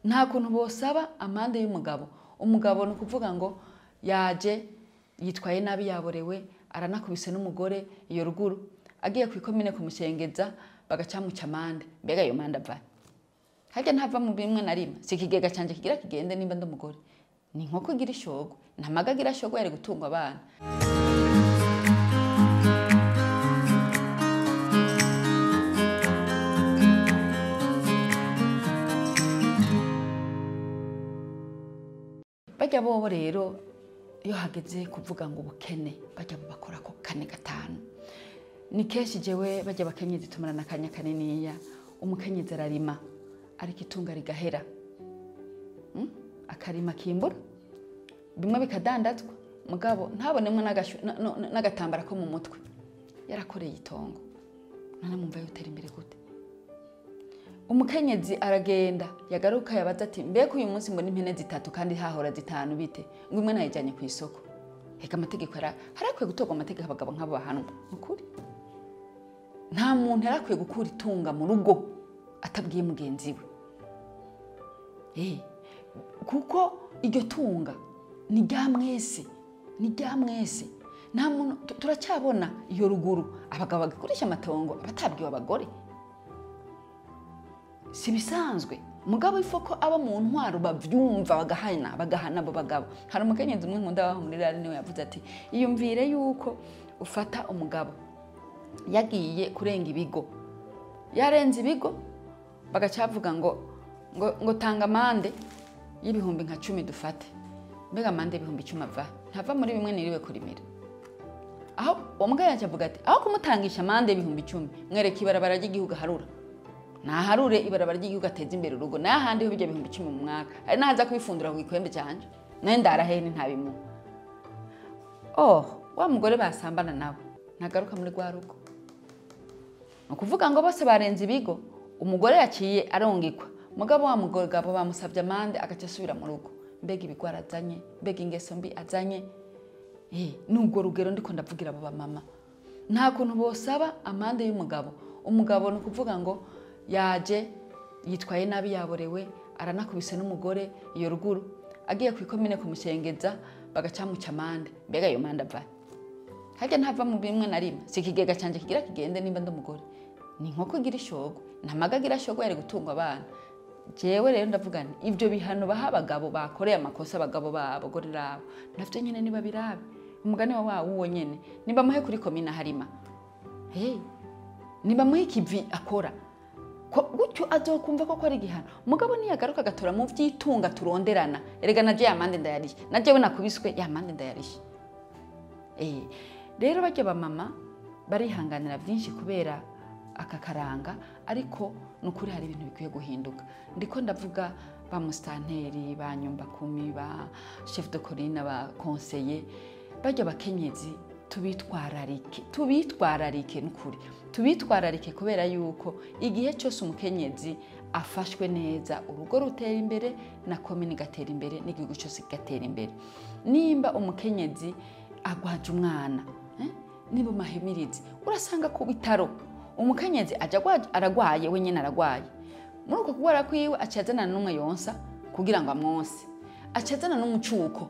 Nta kuntu bosaba amande y'umugabo. Umugabo ni ukuvuga ngo yaje yitwaye nabi, yaborewe, aranakubise n'umugore iyo ruguru, agiye ku ikomine kumushengeza bagacamuca amande. Mbega ayo mande ava harya? Ntava mu bimwe na rimwe. Si ikigega canje kigira kigende nimba ndi umugore? Ni inkoko igira ishogwe, nta maga agira ashogwe yari gutungwa abana. Bajya bobo rero, iyo hageze kuvuga ngo ubukene, bajya bakora ko kane gatanu. Ni kenshi jewe bajya bakenyezi tumarana akanya kaniniya. Umukenyezi ararima ariko itunga rigahera. Akarima akimbura bimwe bikadandazwa, mugabo ntabonemo n'agatambara ko mu mutwe yarakoreye itongo. None mumva yotera imbere gute? Umukenyezi aragenda, yagaruka yabaza ati: "Mbega uyu munsi mbona impene zitatu kandi hahora zitanu, bite?" Ngo imwe nayijyanye ku isoko. Reka, amategeko harakwiye gutorwa amategeko, abagabo nk'abo bahanwa. Ukuri, nta muntu yarakwiye gukura itunga mu rugo atabwiye mugenzi we. Kuko iryo tunga ni rya mwese, ni rya mwese. Nta muntu turacyabona iyo ruguru abagabo bagikoresha amatongo batabwiwe abagore. Si bisanzwe, mugabo ifo ko abo mu ntwaro bavyumva, bagahana, bagahana abo bagabo. Hari umukenyezi umwe nkunda waho muri rari, niwe yavuze ati: "Iyumvire yuko ufata umugabo yagiye kurenga ibigo, yarenze ibigo, bagaca bavuga ngo tanga amande y'ibihumbi nka 10 dufate." Mbega amande y'ibihumbi 10 ava? Ntava muri bimwe niriwe kurimira. Aho uwo mugabo yacu avuga ati: "Aho kumutangisha amande y'ibihumbi 10, mwereka ibarabara ry'igihugu aharura, naharure ibarabara ry'igihugu, ateze imbere urugo." Nayo ahandi ho bijya 10,000 mu mwaka, hari n'ahaza kubifundura ku gikwembe canje, nayo ndarahene ntabimuha. Oh, wa mugore basambana nawe ntagaruka muri rwa rugo. Ni ukuvuga ngo bose barenze ibigo, umugore yaciye arongikwa, mugabo wa mugabo bamusabye amande, agaca asubira mu rugo. Mbega ibigwara azanye, mbega ingeso mbi azanye! Nubwo rugero ndiko ndavugira abo bamama, nta kuntu bosaba amande y'umugabo. Umugabo ni ukuvuga ngo yaje yitwaye nabi, yaborewe, aranakubise n'umugore iyo ruguru, agiye ku ikomine kumushengeza bagacamuca amande. Mbega ayo mande ava harya? Ntava mu bimwe na rimwe. Si ikigega canje kigira kigende nimba ndi umugore? Ni inkoko igira ishogwe, nta maga agira ashogwe yari gutungwa abana. Jewe rero ndavuga nti ibyo bihano baha abagabo bakoreye amakosa, abagabo babo rabo navyo nyene niba birabe umugani wa uwo nyene, nibamuhe kuri komine harima, hey, nibamuhe ikivi akora ko gutyo azokumva ko ari igihano. Mugabo niyagaruka agatora mu vyitunga turonderana, erega naje yamande ndayarishe, najewe nakubiswe yamande ndayarishe. Rero barya bamama barihanganira byinshi kubera aka karanga, ariko ni ukuri hari ibintu bikwiye guhinduka. Ndiko ndavuga ba musitanteri, ba nyumbakumi, ba chef de colline, ba conseiller. Barya bakenyezi tubitwararike, tubitwararike, nukuri tubitwararike, kubera yuko igihe cyose umukenyezi afashwe neza, urugo rutera imbere, na komini igatera imbere, n'igihugu cyose kigatera imbere. Nimba umukenyezi agwaje umwana, niba umahimirizi, urasanga ku bitaro umukenyezi aja aragwaye, wenyine aragwaye. Muri uko kugwara kwiwe aca azanana n'umwe yonsa kugira ngo amwonse, aca azana n'umucuko.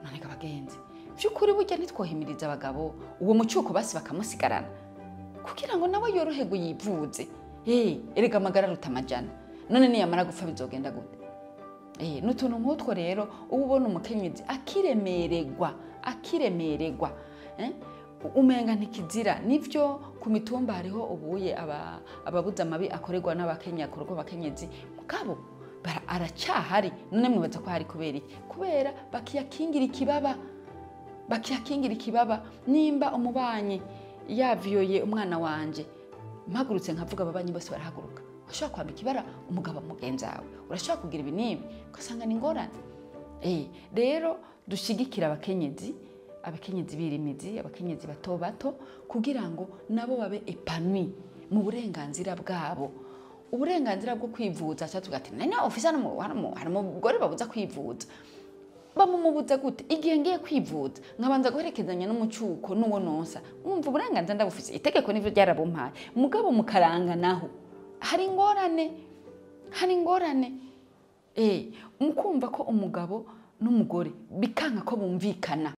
None ga bagenzi, by'ukuri burya ntitwohimiriza abagabo uwo mucuko basi bakamusigarana kugira ngo nawe yoroherwe yivuze? Erega amagara aruta amajana. None niyamara gupfa bizogenda gute? N'utuntu nk'utwo rero uba ubona umukenyezi akiremererwa, akiremererwa, eh? Umenga ntikizira. Nivyo, ku mitumba hariho ubuye ababuza amabi akorerwa n'abakenya, akorerwa abakenyezi, mugabo aracyahari. None mwibaza ko hari kubera iki? Kubera bakiyakingira ikibaba, bakiyakingira ikibaba. Nimba umubanyi yaviyoye umwana wanje, mpagurutse nkavuga, ababanyi bose barahaguruka. Urashobora kwambika ibara umugabo mugenzi wawe, urashobora kugira ibi n'ibi, ugasanga ni ingorane. Rero dushigikira abakenyezi, abakenyezi birimizi, abakenyezi bato bato, kugira ngo nabo babe épanouis mu burenganzira bwabo, uburenganzira bwo kwivuza. Cyangwa tuvuga ati none ofisa hari umugore babuza kwivuza, bamumubuza gute? Igihe ngiye kwivuza nkabanza guherekezanya n'umucuko n'uwo nonsa, mwumva uburenganzira ndabufise, itegeko nivyo ryarabumpaye. Mugabo mukaranga naho hari ingorane, hari ingorane. Mukumva ko umugabo n'umugore bikanka ko bumvikana.